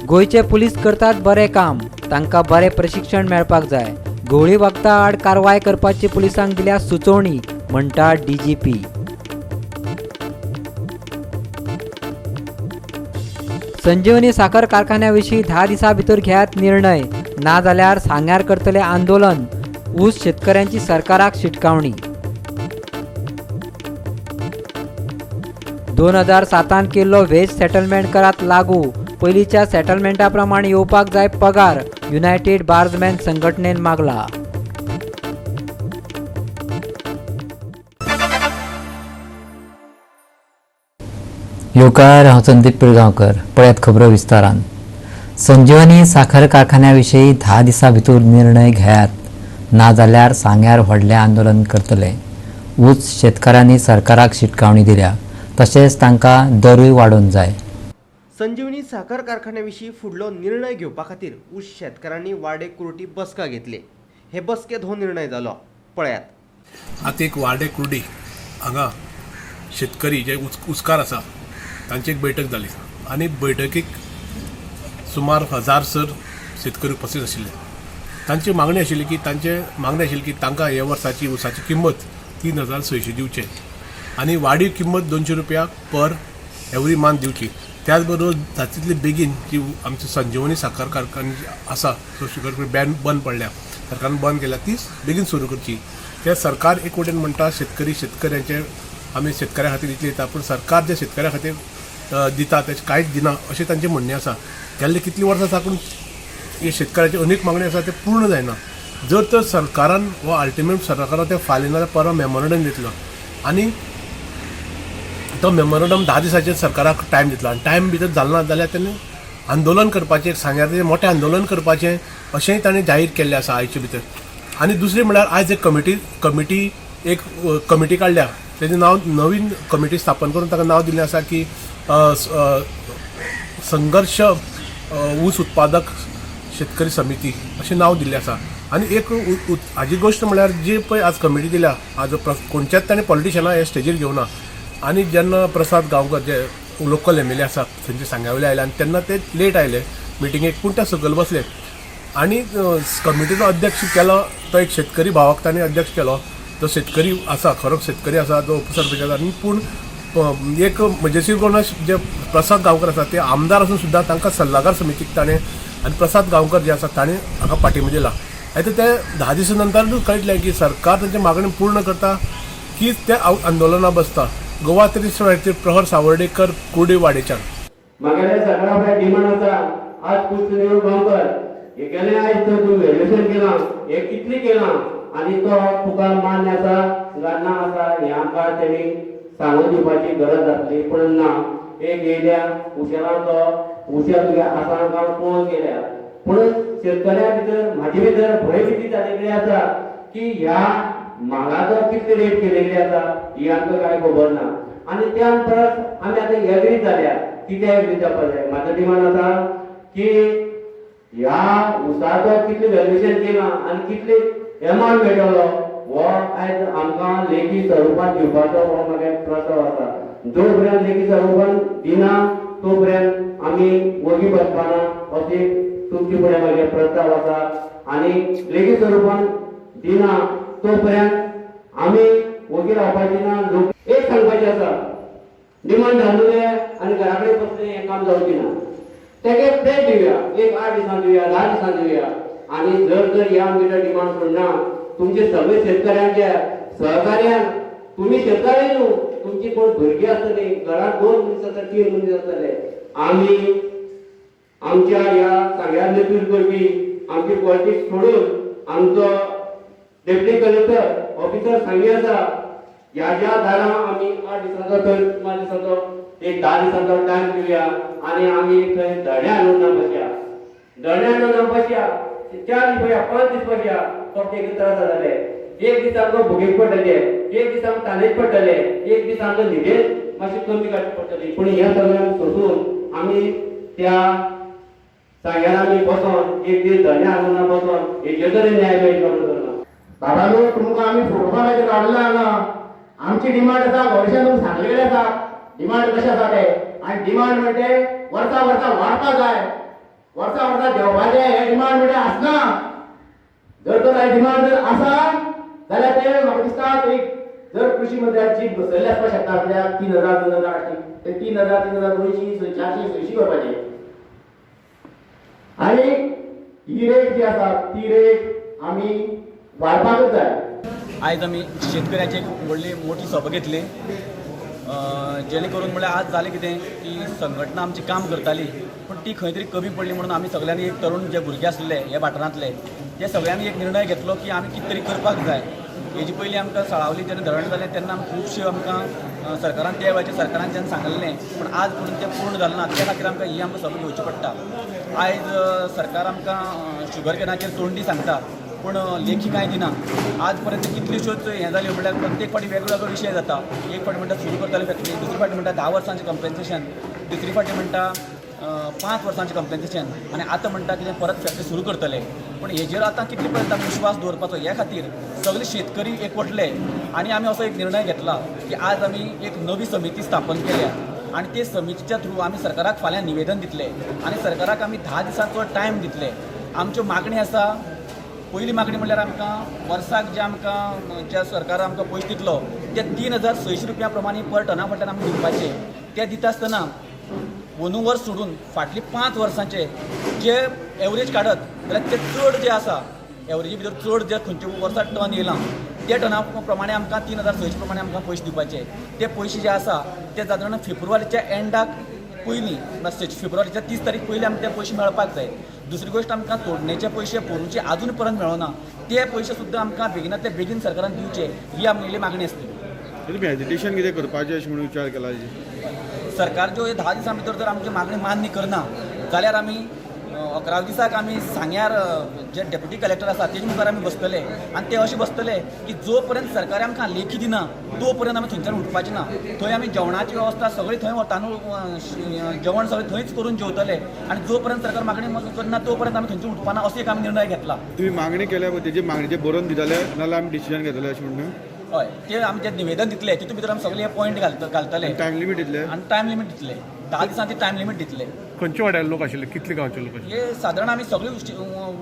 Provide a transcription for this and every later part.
गोंयचे पुलीस करतात बरें काम, तांकां बरें प्रशिक्षण मेळपाक जाय. घुंवळी वखदां आड कारवाय करपाची पुलिसांक दिल्या सुचोवणी, म्हणटा डीजीपी. संजीवनी साखर कारखान्या विशीं 10 दिसां भितर घेयात निर्णय, ना जाल्यार सांग्यार करतले आंदोलन. ऊस शेतकऱ्यांची सरकाराक शिटकावणी. 2007 केल्लो वेज सेटलमेंट करात लागू, पयलींच्या सेटलमेंटा प्रमाण येवपाक जाय पगार, युनायटेड बार्जमॅन संघटनेन मागला. येवकार, हांव संदीप पिळगांवकर. पळयात खबरो विस्तारान. संजीवनी साखर कारखान्या विशीं 10 दिसां भितर निर्णय घेयात, ना जाल्यार सांग्यार व्हडलें आंदोलन करतले. ऊस शेतकारांनी सरकाराक शिटकावणी दिल्या, तशेंच तांकां दरूय वाडोवंक जाय. संजीवनी साखर कारखान्या विशीं फुडलो निर्णय घेवपा खातीर ऊस शेतकारांनी वाडे कुर्टी बसका घेतली. हे बसकेंत हो निर्णय जालो. पळयात. आतां एक वाडे कुर्डी हांगा शेतकरी जे उसकार आसा तांची एक बैठक जाली आनी बैठकीक सुमार 1000 सर शेतकरी उपस्थित आशिल्ले. तांची मागणी आशिल्ली की तांकां ह्या वर्साची ऊसाची किंमत 3600 दिवचे आनी वाडीव किंमत 200 रुपया पर एवरी मंथ दिवची. त्याच बरोबर जाता तितले बेगीन जी आमची संजीवनी साखर कारखानी आसा तो शुगर बॅन बंद पडल्या, सरकारान बंद केल्या, ती बेगीन सुरू करची. ते सरकार एक वटेन म्हणटा शेतकरी शेतकऱ्यांचे आमी शेतकऱ्या खातीर इतले दिता, पूण सरकार जे शेतकऱ्या खातीर दिता तेचे कांयच दिना अशें तांचें म्हणणें आसा. गेल्ले कितलीं वर्सां साकून हे शेतकऱ्याची अनेक मागणी आसा ते पूर्ण जायना. जर तर सरकारान हो अल्टिमेट सरकारान तें फाल्यां ना परवां मेमोरंडम दितलो आनी तो मेमोरंडम 10 दिसाचेर सरकाराक टायम दितलो आनी टायम भितर जालो ना जाल्यार तेणें आंदोलन करपाचें, सांग्यार तेजें मोटें आंदोलन करपाचें अशेंय ताणें जाहीर केल्लें आसा आयचे भितर. आनी दुसरें म्हळ्यार आयज एक कमिटी काडल्या, तेजें नांव नवीन कमिटी स्थापन करून ताका नांव दिल्लें आसा की संघर्श ऊस उत्पादक शेतकरी समिती अशें नांव दिल्लें आसा. आनी एक हाजी गोश्ट म्हळ्यार जी पळय आज कमिटी दिल्या, आज कोणच्याच ताणें पॉलिटिशनां हे स्टेजीर घेवना. आनी जेन्ना प्रसाद गांवकर जे लोकल एम एल ए आसा थंयचे सांग्या वयले आयले आनी तेन्ना ते लेट आयले मिटिंगेक, पूण ते सकयल बसले आनी कमिटीचो अध्यक्ष केलो तो एक शेतकरी भावाक ताणें अध्यक्ष केलो. तो शेतकरी आसा, खरो शेतकरी आसा, तो उपसरपंच आसा. आनी पूण एक मजेशीर कोण जे प्रसाद गांवकर आसा ते आमदार आसून सुद्दां तांकां सल्लागार समितीक ताणें आनी प्रसाद गांवकर जे आसा ताणें हाका पाठिंबो दिला. आनी ते 10 दिसां नंतर कळटलें की सरकार तांची मागणी पूर्ण करता की ते आंदोलना बसता. गोवा तरी प्रहर सावर्डेकर, कुर्डी वाडेच्यान. म्हागेले सगळ्या फुडें डिमांड आसा, आज कुसदेव गांवकर हे गेले आयज तर तूं व्हॅल्युएशन केलां, हे कितलें केलां आनी तो तुका मान्य आसा काय ना आसा हें आमकां तेणी सांगून दिवपाची गरज आसली, पूण ना. एक येयल्या उशेलान तो उशेल तुगे आसा काय पळोवन गेल्या, पूण शेतकऱ्या भितर म्हाजे भितर भंय भीती जालेली आसा की ह्या म्हालाचो कितले रेट केलेली आसा ही आमकां कांय खबर ना. आनी त्या परस आमी आतां एग्री जाल्या, कितें एग्री जावपा जाय. म्हाजो डिमांड आसा की ह्या उसाचो कितले व्हॅल्युएशन केलां आनी कितले एमावंट मेळटलो हो आयज आमकां लेखी स्वरुपान दिवपाचो हो म्हागे प्रस्ताव आसा. जो पर्यंत लेखी स्वरुपान दिना तो पर्यंत आमी वगी बसपाना अशें तुमचे फुडें म्हागे प्रस्ताव आसा. आनी लेखी स्वरुपान दिना तो पर्यंत आमी वगी रावपाची ना. लोक एक सांगपाचें आसा, डिमांड घालून आनी घरा कडेन बसलें हें काम जावचें ना. तेगे ब्रेक दिवया, एक 8 दिसां दिवया, 10 दिसां दिवया. आनी जर जर ह्या आमगे डिमांड सोडना तुमचे सगळे शेतकऱ्यांच्या सहकार्यान, तुमी शेतकरी न्हू, तुमची कोण भुरगीं आसतली, घरांत 2 मनीस आसतले, 3 मनीस आसतले. आमी आमच्या ह्या सांग्यार नेतृत्व करपी आमची पॉलिटिक्स सोडून आमचो डेप्युटी कलेक्टर ऑफिसर सांगे आसा, ह्या ज्या दारां आमी 8 दिसांचो थंय 5 दिसांचो एक 10 दिसांचो टायम दिवया आनी आमी थंय धरणे हाडून ना बसया, धरणे हाडून ना बसया, 4 दीस बसया, 5 दीस बसया, फक्त एक त्रास जाताले. एक दीस आमकां भुकेक पडटले, एक दीस आमकां तानेक पडटले, एक दीस आमकां न्हिदेक मातशी कमी काडची पडटली. पूण हें सगळें सोसून आमी त्या सांग्यार आमी बसोन एक दीस धरणे हाडून ना बसोन हेजेर तरी न्याय मेळटलो म्हणून. बाबांनो, तुमकां आमी फोटो खातीर काडला हांगा. आमची डिमांड आसा, गोंयच्यान तुमकां सांगलेले आसा डिमांड कशें आसा ते. आनी डिमांड म्हणटे वर्सा वर्सा वाडपा जाय. वर्सा वर्सा देंवपाचें हें डिमांड म्हणल्यार आसना. जर तर हें डिमांड जर आसा जाल्यार ते म्हाका दिसता एक जर कृषी मंत्र्याची बसयल्ले आसपाक शकता कित्याक 3,000 2,000 ते 3,000 3,200 400 600 करपाचे. आनी ही रेट जी आसा ती रेट आमी वाडपाकच जाय. आयज आमी शेतकऱ्याची एक व्हडली मोठी सभा घेतली, जेणे करून म्हणल्यार आज जालें कितें की संघटना आमची काम करताली पूण ती खंय तरी कमी पडली म्हणून आमी सगळ्यांनी एक तरुण जे भुरगे आसले हे वाठारांतले ते सगळ्यांनी एक निर्णय घेतलो की आमी कितें तरी करपाक जाय. हेजी पयलीं आमकां साळावली जेन्ना धरण जालें तेन्ना आमी खुबशे आमकां सरकारान त्या वेळाचेर सरकारान जेन्ना सांगलें पूण आज पर्यंत तें पूर्ण जालें ना. त्या खातीर आमकां ही आमकां सभा घेवची पडटा. आयज सरकार आमकां शुगर कॅनाचेर तोंडी सांगता पूण लेखी कांय दिना. आज पर्यंत कितल्योश्योच हें जाल्यो म्हणल्यार प्रत्येक फावटी वेगवेगळो विशय जाता. एक फावटी म्हणटा सुरू करताले फॅक्टरी, दुसरी फावटी म्हणटा 10 वर्सांचें कंपेन्सेशन, तिसरी फावटी म्हणटा 5 वर्सांचें कंपेन्सेशन आनी आतां म्हणटा कितें परत फॅक्टरी सुरू करतले. पूण हेजेर आतां कितले पर्यंत आमी विश्वास दवरपाचो हे खातीर सगळे शेतकरी एकवटले आनी आमी असो एक निर्णय घेतला की आज आमी एक नवी समिती स्थापन केल्या आनी ते समितीच्या थ्रू आमी सरकाराक फाल्यां निवेदन दितले आनी सरकाराक आमी 10 दिसांचो टायम दितले. आमच्यो मागणी आसा. पयली मागणी म्हणल्यार आमकां वर्साक जे आमकां ज्या सरकार आमकां पयशे दितलो ते 3,600 रुपया प्रमाणे पर टना फाटल्यान आमकां दिवपाचे. ते दिता आसतना अंदू वर्स सोडून फाटली 5 वर्सांचे जे एवरेज काडत जाल्यार ते चड जे आसा एवरेजी भितर चड जे खंयच्या वर्सा टन येयलां ते टना प्रमाणे आमकां 3,600 प्रमाणे आमकां पयशे दिवपाचे. ते पयशे जे आसा ते सादारण फेब्रुवारीच्या एंडाक पयलीं फेब्रुवारीच्या 30 तारीख पयलीं आमकां ते पयशे मेळपाक जाय. दुसरी गोश्ट आमकां तोडणेचे पयशे पोरूचे आजून पर्यंत मेळना ते पयशे सुद्दां आमकां बेगिनातले बेगीन सरकारान दिवचे ही आमगेली मागणी आसली. तुमी एजिटेशन कितें करपाचें अशें म्हणून विचार केला? सरकार ज्यो 10 दिसां भितर जर आमची मागणी मान्य करना जाल्यार आमी 11 दिसाक आमी सांग्यार जे डेप्युटी कलेक्टर आसा तेजे मुखार आमी बसतले आनी ते अशें बसतले की जो पर्यंत सरकार आमकां लेखी दिना तो पर्यंत आमी थंयच्यान उठपाचे ना. थंय आमी जेवणाची वेवस्था सगळी थंय तांदूळ जेवण सगळें थंयच करून जेवतले आनी जो पर्यंत सरकार मागणी करना तो पर्यंत आमी थंयच्यान उठपाना असो एक आमी निर्णय घेतला. तुमी मागणी केल्या पळय तेजी मागणीचें बरोवन दितले नाजाल्यार आमी डिसिजन घेतले अशें म्हणून? हय, ते आमी जे निवेदन दितले तितून भितर आमी सगळे पॉयंट घालतले. टायम लिमीट दितले आनी टायम लिमीट दितले. 10 दिसांची टायम लिमीट दितले. खंयच्या वाड्यार लोक आशिल्ले, कितले गांवचे लोक आशिल्ले? हे सादारण आमी सगळे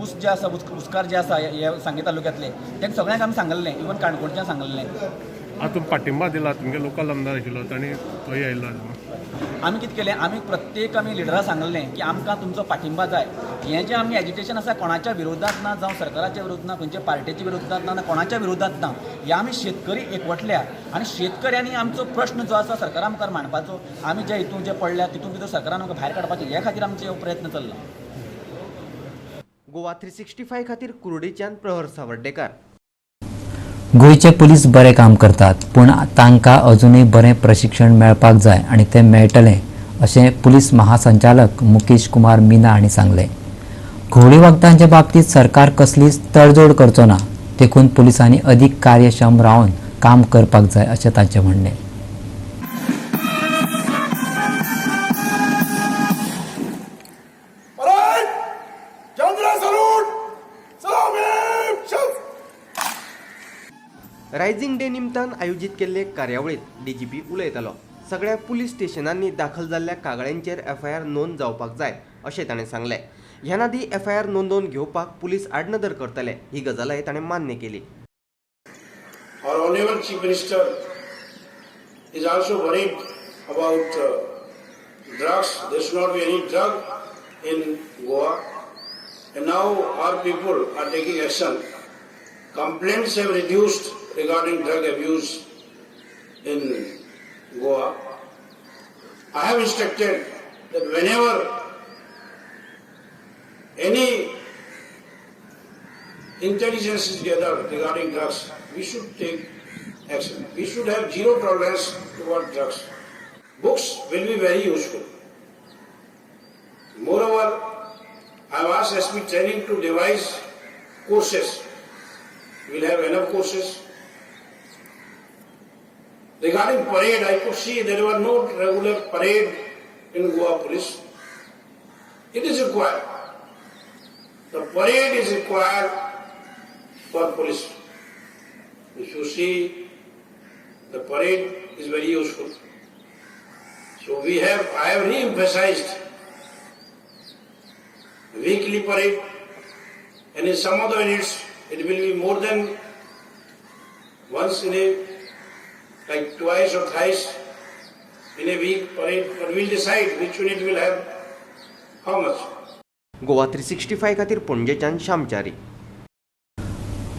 ऊस जे आसा ऊसकार जे आसा हे सांगे तालुक्यांतले तांकां सगळ्यांक आमी सांगल्लें, इवन काणकोणच्यान सांगल्लें. आतां तुमी पाठिंबा दिला, तुमगे लोकल आमदार आशिल्लो तांणी थंय आयिल्लो. आमी कितें केलें, आमी प्रत्येक आमी लिडरां सांगल्लें की आमकां तुमचो पाठिंबा जाय. हें जें आमी एजिटेशन आसा कोणाच्या विरोधात ना, जावं सरकाराच्या विरोधात ना, खंयच्या पार्टेच्या विरोधात ना, कोणाच्या विरोधात ना. हे आमी शेतकरी एकवटल्या आनी शेतकऱ्यांनी आमचो प्रश्न जो आसा सरकारा मुखार मांडपाचो. आमी जे हितून जे पडल्या तितून भितर सरकारान आमकां भायर काडपाचें हे खातीर आमचे प्रयत्न चल्ला. गोवा 365 खातीर कुर्डीच्यान प्रहर सावर्डेकार. गोंयचे पुलीस बरें काम करतात पूण तांकां अजुनूय बरें प्रशिक्षण मेळपाक जाय आनी तें मेळटलें अशें पुलीस महासंचालक मुकेश कुमार मीना हांणी सांगलें. घुंवळी वखदांच्या बाबतींत सरकार कसलीच तडजोड करचो ना देखून पुलिसांनी अदीक कार्यक्षम रावन काम करपाक जाय अशें तांचें म्हणणें. रायझिंग डे निमतान आयोजीत केल्ले कार्यावळीत डीजीपी उलयतालो. सगळ्या पुलीस स्टेशनांनी दाखल जाल्ल्या कागाळ्यांचेर एफआयआर नोंद जावपाक जाय अशें ताणें सांगलें. ह्यान आदीं एफआयआर नोंदोवन घेवपाक पुलीस आडनदर करतले ही गजालय ताणें मान्य केली. Our honorable Chief Minister is also worried about drugs. There should not be any drug in Goa, and now our people are taking action. Complaints have reduced regarding drug abuse in Goa. I have instructed that whenever any intelligence is gathered regarding drugs, we should take action. We should have zero tolerance toward drugs. Books will be very useful. Moreover, I have asked SP training to devise courses. We will have enough courses. Regarding parade, I could see there were no regular parade in Goa police. It is required. The parade is required for police. If you see, the parade is very useful. So I have re-emphasized weekly parade, and in some of the units it will be more than once in a, like twice or thrice in a week parade, but we'll decide which unit will have how much. Goa 365 खातीर पणजेच्यान श्यामचारी.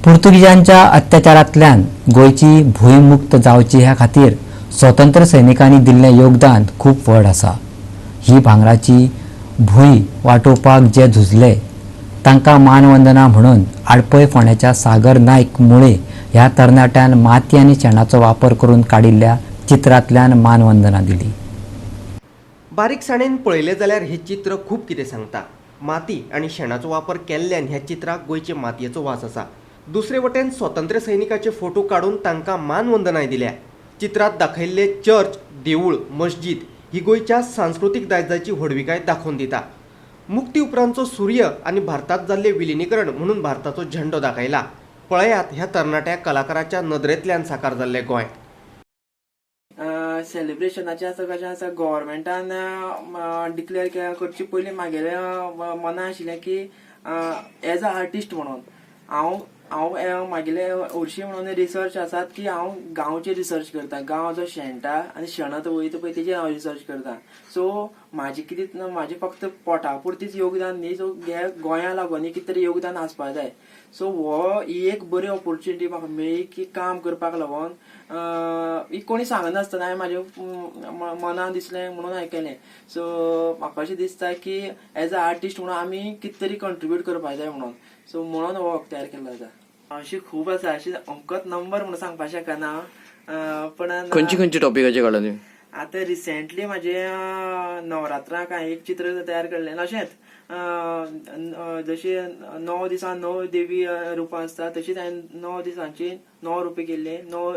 पुर्तुगीजांच्या अत्याचारांतल्यान गोंयची भूंय मुक्त जावची ह्या खातीर स्वतंत्र सैनिकांनी दिल्लें योगदान खूब व्हड आसा. ही भांगराची भूंय वाटोवपाक जे झुजले तांकां मानवंदना म्हणून आडपय फोंड्याच्या सागर नायक मुळे ह्या तरणाट्यान माती आनी शेणाचो वापर करून काडिल्ल्या चित्रांतल्यान मानवंदना दिली. बारीकसाणेन पळयलें जाल्यार हें चित्र खूब कितें सांगता. माती आनी शेणाचो वापर केल्ल्यान ह्या चित्राक गोंयचे मातयेचो वास आसा. दुसरे वटेन स्वतंत्र सैनिकाचे फोटो काडून तांकां मानवंदनाय दिल्या. चित्रांत दाखयल्ले चर्च, देवूळ, मस्जिद ही गोंयच्या सांस्कृतीक दायजाची व्हडविकाय दाखोवन दिता. मुक्ती उपरांतचो सूर्य आनी भारतांत जाल्लें विलिनीकरण म्हणून भारताचो झेंडो दाखयला. पळयात ह्या तरणाट्या कलाकाराच्या नदरेंतल्यान साकार जाल्लें गोंय. सेलिब्रेशनाचें आसा कशें आसा, गव्हर्मेंटान डिक्लेअर करचे पयलीं म्हागेलें मना आशिल्लें की एज अ आर्टिस्ट म्हणून हांव हांव म्हागेले हरशीं म्हणून रिसर्च आसात की हांव गांवचे रिसर्च करता. गांव जो शेणटा आनी शेणत वयता पळय तेजेर हांव रिसर्च करता. सो म्हाजें कितें, म्हाजें फक्त पोटा पुरतीच योगदान न्ही, सो गोंया लागून कितें तरी योगदान आसपा जाय. सो हो ही एक बरी ऑपोर्चुनिटी म्हाका मेळ्ळी की काम करपाक लागून. ही कोणी सांगनासतना हांवें म्हाज्या मनान दिसलें म्हणून हांवें केलें. सो म्हाका अशें दिसता की एज अ आर्टिस्ट म्हणून आमी कितें तरी कंट्रिब्यूट करपाक जाय म्हणून. सो म्हणून हो वर्क तयार केल्लो आसा. अशी खूब आसा, अशी अमकोच नंबर म्हणून सांगपाक शकना, पण खंयची खंयची टॉपिकाचेर काडला तुवें? आतां रिसेंटली म्हाजे नवरात्राक हांवें एक चित्र तयार केल्लें. अशेंच जशी 9 दिसां 9 देवी रुपां आसता तशीच हांवें 9 दिसांची 9 रुपां केल्ली, 9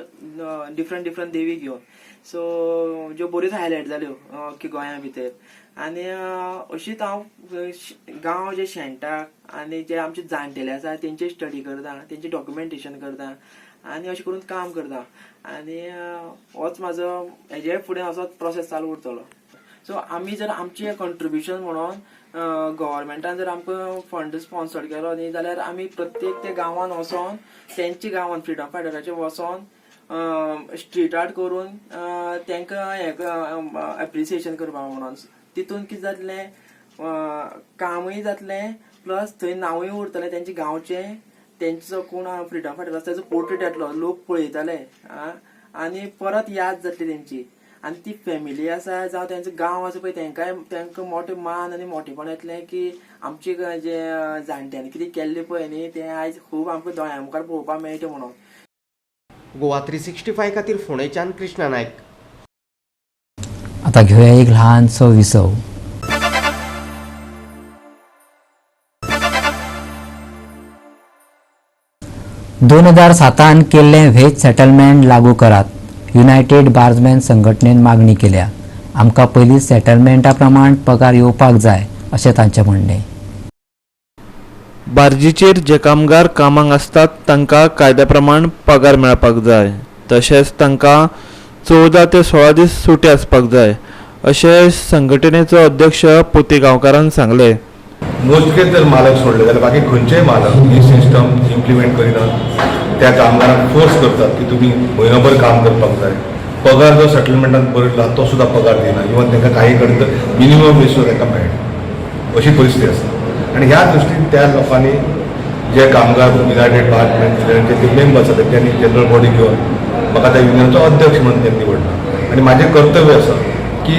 डिफरंट डिफरंट देवी घेवन. सो ज्यो बऱ्योच हायलायट जाल्यो की गोंया भितर. आनी अशीच हांव गांव जे शेणटा आनी जे आमचे जाणटेले आसा तेंचे स्टडी करता, तेंचे डॉक्युमेंटेशन करता आनी अशें करून काम करता. आनी होच म्हाजो हेजे फुडें असोच प्रोसेस चालू उरतलो. सो आमी जर आमचें कंट्रिब्युशन म्हणून गव्हर्मेंटान जर आमकां फंड स्पॉन्सर केलो न्ही जाल्यार आमी प्रत्येक त्या गांवान वचोन तेंच्या गांवान फ्रिडम फायटराचे वचोन स्ट्रीट आर्ट करून तांकां हें एप्रिसिएशन करपाक म्हणून. तितून कितें जातलें, कामूय जातलें प्लस थंय नांवूय उरतलें तेंच्या गांवचें, तेंचो कोण फ्रिडम फायटर आसा तेजो पोर्ट्रेट येतलो, लोक पळयतले आनी परत याद जातली तेंची. आनी ती फॅमिली आसा जावं तेंचो गांव आसा पळय तेंकांय तेंकां मोठें मान आनी मोठेपण येतलें की आमचे जे जाणट्यांनी कितें केल्लें पळय न्ही तें आयज खूब आमकां दोळ्यां मुखार पळोवपाक मेळटा म्हणून. गोवा 365 खातीर फोंडेच्यान कृष्णा नायक. आता घेऊया एक लहानसो विसव. दोन हजार सातान केल्लें व्हेज सेटलमेंट लागू करात, युनायटेड बार्जमॅन संघटनेन मागणी केल्या. आमकां पयलीं सेटलमेंटा प्रमाण पगार येवपाक जाय अशें तांचें म्हणणें. बार्जीचेर जे कामगार कामाक आसतात तांकां कायद्या प्रमाण पगार मेळपाक जाय, तशेंच तांकां 14 ते 16 दीस सुटी आसपाक जाय अशें संघटनेचो अध्यक्ष पोती गांवकारान सांगलें. मोजके जर मालक सोडले जाल्यार बाकी खंयचेय मालक ही सिस्टम इम्प्लिमेंट करिनात. त्या कामगारांक फोर्स करतात की तुमी म्हयनोभर काम करपाक जाय, पगार जो सेटलमेंटान बरयला तो सुद्दां पगार दिना, इवन तांकां काही कडेन तर मिनिमम वेज सुद्दां तांकां मेळना अशी परिस्थिती आसा. आनी ह्या दृश्टीन त्या लोकांनी जे कामगार युनायटेड बार्जमॅन युनियनाचे जे मेंबर्स आसा तेंच्यांनी जनरल बॉडी घेवन म्हाका त्या युनियनाचो अध्यक्ष म्हणून त्यांनी निवडला. आनी म्हाजें कर्तव्य आसा की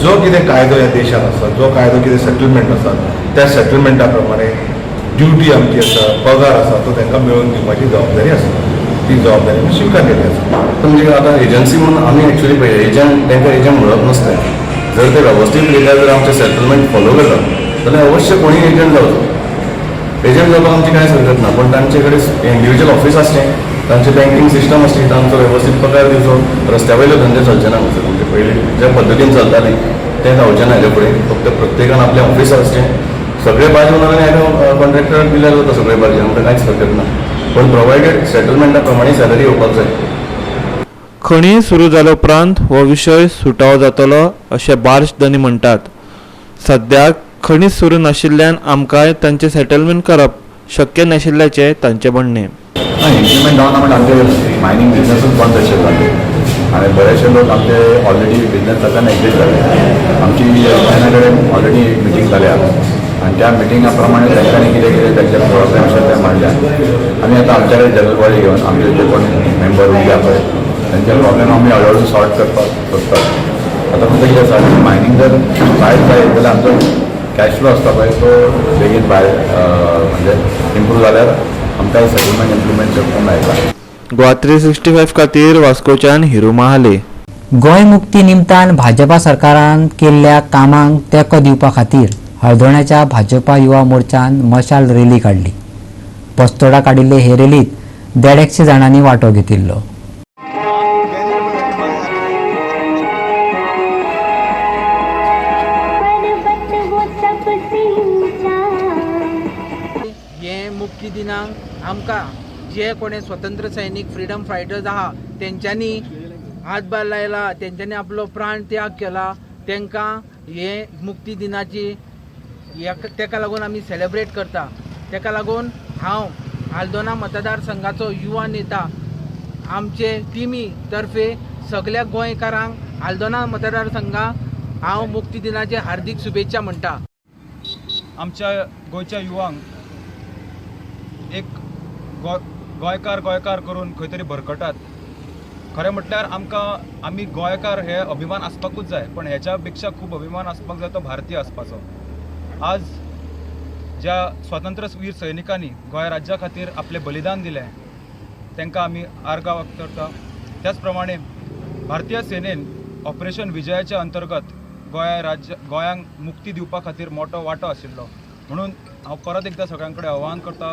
जो कितें कायदो ह्या देशान आसा, जो कायदो कितें सेटलमेंट आसा त्या सेटलमेंटा प्रमाणे ड्युटी आमची आसा, पगार आसा तो तांकां मेळोवन दिवपाची जबाबदारी आसा, ती जबाबदारी आमी स्विकारलेली आसा. म्हणजे आतां एजन्सी म्हणून आमी एक्चुअली पळय एजंट तांकां एजंट म्हणप नासता, जर ते वेवस्थीत रित्या जर आमचें सेटलमेंट फॉलो करता जाल्यार अवश्य कोणीय एजंट जावचो. एजंट जावपाक आमची कांयच हरकत ना, पण तांचे कडेन इंडिविज्युअल ऑफिस आसचें, तांचें बँकींग सिस्टम आसची, तांचो वेवस्थीत पगार दिवचो. रस्त्या वयले धंदे चलचे ना हांगासर, म्हणजे पयलीं ज्या पद्दतीन चलतालें तें जावचें ना हेज्या फुडें. फक्त प्रत्येकान आपलें ऑफिस आसचें, सगळे बार्ज ओनरांनी एका कॉन्ट्रॅक्टराक दिल्यार जाता सगळे बार्जी, आमकां कांयच हरकत ना, पण प्रोवायडेड सेटलमेंटा प्रमाणे सॅलरी येवपाक जाय. खणी सुरू जाल्या उपरांत हो विशय सुटावो जातलो अशें बार्ज धनी म्हणटात. सद्याक खणीच सुरू नाशिल्ल्यान आमकां तांचें सेटलमेंट करप शक्य नाशिल्ल्याचें तांचें म्हणणें. इम्प्लिमेंट जावना म्हणल्यार आमचे मायनींग बिजनसूच बंद अशें जाले आनी बरेचशे लोक आमचे ऑलरेडी बिजनेस एग्जीट जाले. आमची युनियना कडेन ऑलरेडी एक मिटींग जाल्या आनी त्या मिटिंगा प्रमाणे तांच्यांनी कितें कितें तांचे प्रॉब्लेम आसा ते मांडल्या. आमी आतां आमच्या कडेन जनरल बॉडी घेवन आमचे जे कोण मेंबर उरल्या पळय तांचे प्रॉब्लेम आमी हळू हळू सॉर्ट करपाक सोदतात. आतां फक्त कितें आसा, मायनींग जर स्टार्ट जायत जाल्यार आमचो कॅश फ्लो आसता पळय तो बेगीन भायर म्हणजे इम्प्रूव जाल्यार आमकां सेटलमेंट इम्प्लिमेंट करपाक मेळटा. गोवा 365 खातीर वास्कोच्यान हिरू महाले. गोंय मुक्ती निमतान भाजपा सरकारान केल्ल्या कामांक तेंको दिवपा खातीर हळदोण्याच्या भाजपा युवा मोर्चान मशाल रॅली काडली. बस्तोडा काडिल्ले हे रॅलीत 150 जाणांनी वांटो घेतिल्लो. हे मुक्ती दिनाक आमकां जे कोणे स्वतंत्र सैनीक फ्रिडम फायटर्स आहा तेंच्यांनी हातभार लायला, तेंच्यांनी आपलो प्राण त्याग केला, तांकां हे मुक्ती दिनाची तेका लागून आमी सेलेब्रेट करता. तेका लागून हांव आल्दोना मतदारसंघाचो युवा नेता आमचे टिमी तर्फे सगळ्या गोंयकारांक आल्दोना मतदारसंघाक हांव मुक्ती दिनाचे हार्दीक शुभेच्छा म्हणटा. आमच्या गोंयच्या युवांक एक गोंयकार गोंयकार करून खंय तरी भरकटात. खरें म्हटल्यार आमकां आमी गोंयकार हे अभिमान आसपाकूच जाय, पण हेच्या पेक्षा खूब अभिमान आसपाक जाय तो भारतीय आसपाचो. आज ज्या स्वातंत्र्य वीर सैनिकांनी गोंय राज्या खातीर आपलें बलिदान दिलें तांकां आमी आर्गां करता. त्याच प्रमाणे भारतीय सेनेन ऑपरेशन विजयाच्या अंतर्गत गोंय राज्य गोंयांक मुक्ती दिवपा खातीर मोठो वांटो आशिल्लो. म्हणून हांव परत एकदां सगळ्यां कडेन आव्हान करता,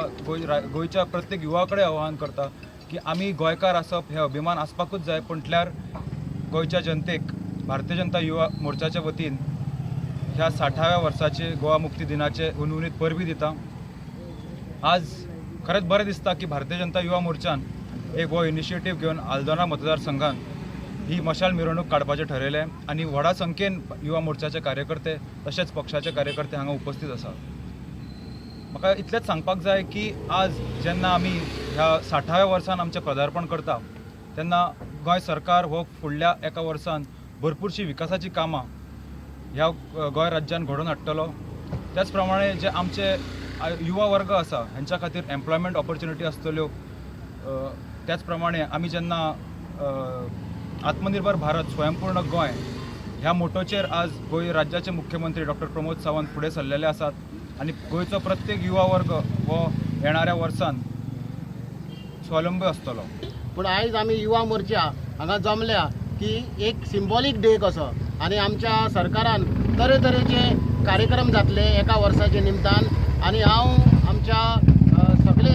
गोंयच्या प्रत्येक युवा कडेन आव्हान करता की आमी गोंयकार आसप हे अभिमान आसपाकूच जाय. म्हटल्यार गोंयच्या जनतेक भारतीय जनता युवा मोर्चाच्या वतीन ह्या 60व्या वर्साचे गोवा मुक्ती दिनाचे हुनहुनीत परबीं दिता. आज खरेंच बरें दिसता की भारतीय जनता युवा मोर्चान एक हो इनिशिएटीव घेवन आल्दोना मतदारसंघान ही मशाल मिरवणूक काडपाचें ठरयलें आनी व्हडा संख्येन युवा मोर्चाचे कार्यकर्ते तशेंच पक्षाचे कार्यकर्ते हांगा उपस्थित आसात. म्हाका इतलेंच सांगपाक जाय की आज जेन्ना आमी ह्या 60व्या वर्सान आमचें पदार्पण करता तेन्ना गोंय सरकार हो फुडल्या एका वर्सान भरपूरशी विकासाचीं कामां ह्या गोंय राज्यान घडोवन हाडटलो. त्याच प्रमाणे जे आमचे युवा वर्ग आसा हेंच्या खातीर एम्प्लॉयमेंट ऑपॉर्च्युनिटी आसतल्यो. त्याच प्रमाणे आमी जेन्ना आत्मनिर्भर भारत स्वयंपूर्ण गोंय ह्या मोटोचेर आज गोंय राज्याचे मुख्यमंत्री डॉक्टर प्रमोद सावंत फुडें सरलेले आसात आनी गोंयचो प्रत्येक युवा वर्ग हो येणाऱ्या वर्सान स्वावलंबी आसतलो. पूण आयज आमी युवा मोर्चा हांगा जमल्या की एक सिम्बॉलीक डे कसो आनी आमच्या सरकारान तरेतरेचे कार्यक्रम जातले एका वर्साचे निमतान आनी हांव आमच्या सगळे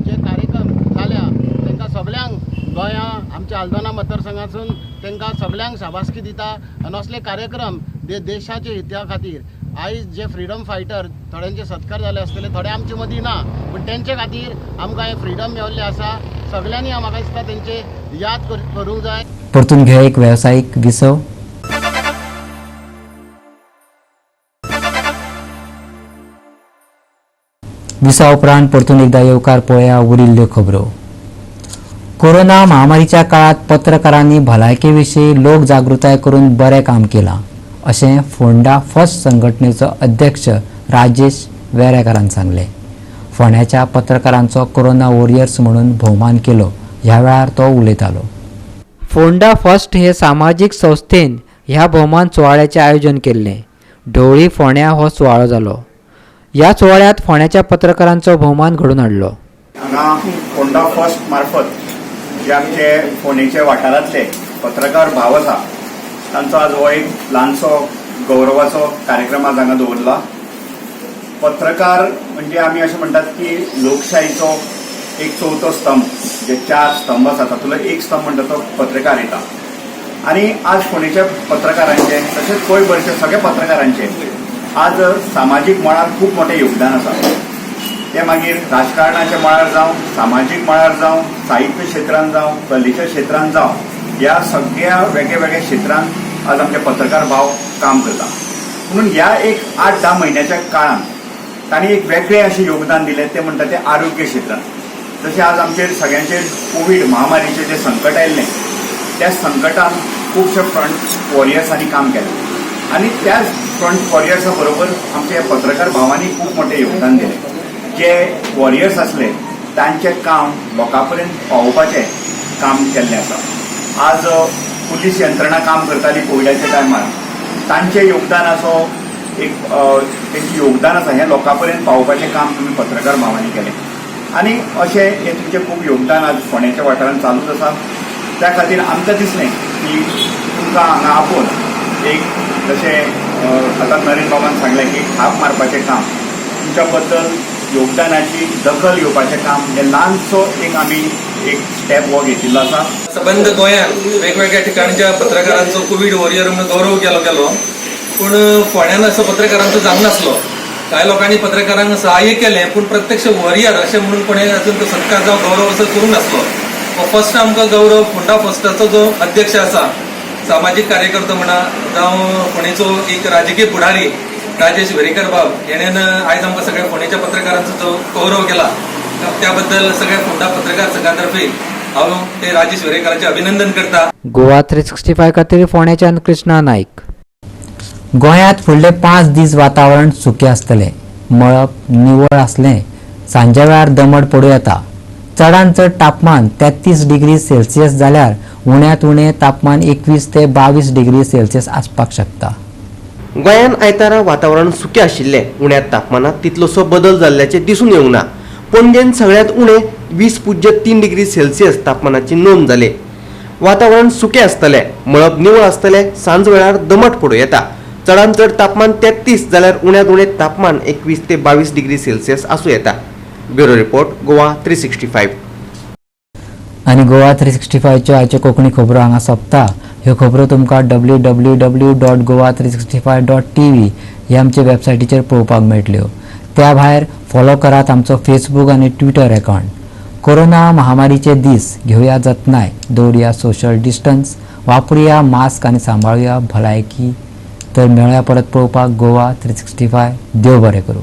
जे कार्यक्रम जाल्या तांकां सगळ्यांक गोंया आमच्या आल्दोना मतदारसंघासून तांकां सगळ्यांक शाबासकी दिता आनी असले कार्यक्रम देशाच्या हिता खातीर आयज जे फ्रिडम फायटर थोड्यांचे सत्कार जाले आसतले, थोडे आमचे मदीं ना, पूण तेंचे खातीर आमकां हें फ्रिडम मेवल्लें आसा. सगळ्यांनी म्हाका दिसता तेंचे याद करूंक जाय. परतून घेया एक वेवसायीक विसव. विसा उपरांत परतून एकदा येवकार पळया उरिल्ल्यो खबरो. कोरोना महामारीच्या काळात पत्रकारांनी भलायके विशीं लोक जागृताय करून बरें काम केलां अशें फोंडा फर्स्ट संघटनेचो अध्यक्ष राजेश वेरेकारान सांगलें. फोंड्याच्या पत्रकारांचो कोरोना वॉरियर्स म्हणून भोवमान केलो. ह्या वेळार तो उलयतालो. फोंडा फर्स्ट हे सामाजीक संस्थेन ह्या भोवमान सुवाळ्याचें आयोजन केल्लें. ढवळी फोंड्या हो सुवाळो जालो. ह्या सुवाळ्यात फोंड्याच्या पत्रकारांचो भोवमान घडोवन हाडलो. हांगा फोंडा फर्स्ट मार्फत जे आमचे फोंडेचे वाठारांतले पत्रकार भाव आसा तांचो आज हो एक ल्हानसो गौरवाचो कार्यक्रम आज हांगा दवरला. पत्रकार म्हणजे आमी अशें म्हणटात की लोकशाहीचो एक चवथो स्तंभ, जे 4 स्तंभ आसा तातूंतलो एक स्तंभ म्हणटा तो पत्रकार येता. आनी आज फोंडेच्या पत्रकारांचे तशेंच गोंयभरच्या सगळ्या पत्रकारांचे आज सामाजीक मळार खूब मोठें योगदान आसा. ते मागीर राजकारणाच्या मळार जावं, सामाजीक मळार जावं, साहित्य क्षेत्रांत जावं, कलेच्या क्षेत्रांत जावं, ह्या सगळ्या वेगळ्या वेगळ्या क्षेत्रांत आज आमचे पत्रकार भाव काम करता. म्हणून ह्या एक 8-10 म्हयन्याच्या काळांत तांणी एक वेगळें अशें योगदान दिलें तें म्हणटा तें आरोग्य क्षेत्रांत. जशें आज आमचेर सगळ्यांचेर कोवीड महामारीचें जें संकट आयिल्लें त्या संकटान खुबशे फ्रंट वॉरियर्सांनी काम केलें आनी त्याच फ्रंट वॉरियर्सा बरोबर आमच्या पत्रकार भावांनी खूब मोठें योगदान दिलें. जे वॉरियर्स आसले तांचें काम लोकां पर्यंत पावोवपाचें काम केल्लें आसा. आज पुलीस यंत्रणा काम करताली कोविडाच्या टायमार, तांचें योगदान असो एक तेंचें योगदान आसा हें लोकां पर्यंत पावोवपाचें काम तुमी पत्रकार भावांनी केलें आनी अशें हें तुमचें खूब योगदान आज फोंड्याच्या वाठारांत चालूच आसा. त्या खातीर आमकां दिसलें की तुमकां हांगा आपोवन एक जशें आतां नरेंद्र बाबान सांगलें की थाप मारपाचें काम, तुमच्या बद्दल योगदानाची दखल घेवपाचें काम हें ल्हानसो एक आमी एक स्टेप हो घेतिल्लो आसा. सबंद गोंयांत वेगवेगळ्या ठिकाणच्या पत्रकारांचो कोवीड वॉरियर म्हणून गौरव केलो गेलो, पूण फोंड्यान असो पत्रकारांचो जावंक नासलो. कांय लोकांनी पत्रकारांक सहाय्य केलें पूण प्रत्यक्ष वॉरियर अशें म्हणून कोणें अजून तो सत्कार जावं गौरव असो करूंक नासलो. हो फर्स्ट आमकां गौरव फोंडा फर्स्टाचो जो अध्यक्ष आसा, सामाजीक कार्यकर्तो म्हणा जावं फोंडेचो एक राजकीय फुडारी राजेश वेरेंकर बाब हेणेन आयज आमकां सगळ्या फोंडेच्या पत्रकारांचो जो गौरव केला त्या बद्दल सगळ्या फोंडा पत्रकार संघातर्फे हांव ते राजेश वेरेंकराचें अभिनंदन करता. गोवा 365 खातीर फोंडेच्यान कृष्णा नायक. गोंयांत फुडले 5 दीस वातावरण सुकें आसतलें. मळब निवळ आसलें सांजे वेळार दमट पडूं येता. चडांत चड तापमान 33 डिग्री सेल्सियस जाल्यार उण्यांत उणें तापमान 21 ते 22 डिग्री सेल्सियस आसपाक शकता. गोंयांत आयतारा वातावरण सुकें आशिल्लें. उण्या तापमानांत तितलोसो बदल जाल्ल्याचें दिसून येवंक ना. पणजेन सगळ्यांत उणें 20.3 डिग्री सेल्सियस तापमानाची नोंद जाली. वातावरण सुकें आसतलें, मळब निवळ आसतलें, सांज वेळार दमट पडूं येता. चडांत चड तापमान 33 जाल्यार उण्यांत उणें तापमान 21 ते 22 डिग्री सेल्सियस आसूं येता. Bureau report, Goa 365. आनी गोवा 365च्यो आयच्यो कोंकणी खबरो हांगा सोंपता. ह्यो खबरो तुमकां www.goa365.tv ह्या आमच्या वेबसायटीचेर पळोवपाक मेळटल्यो. त्या भायर फॉलो करात आमचो फेसबूक आनी ट्विटर अकावंट. कोरोना महामारीचे दीस, घेवया जतनाय, दवरुया सोशल डिस्टन्स, वापरुया मास्क आनी सांबाळुया भलायकी. तर मेळया परत पळोवपाक गोवा 365. देव बरें करूं.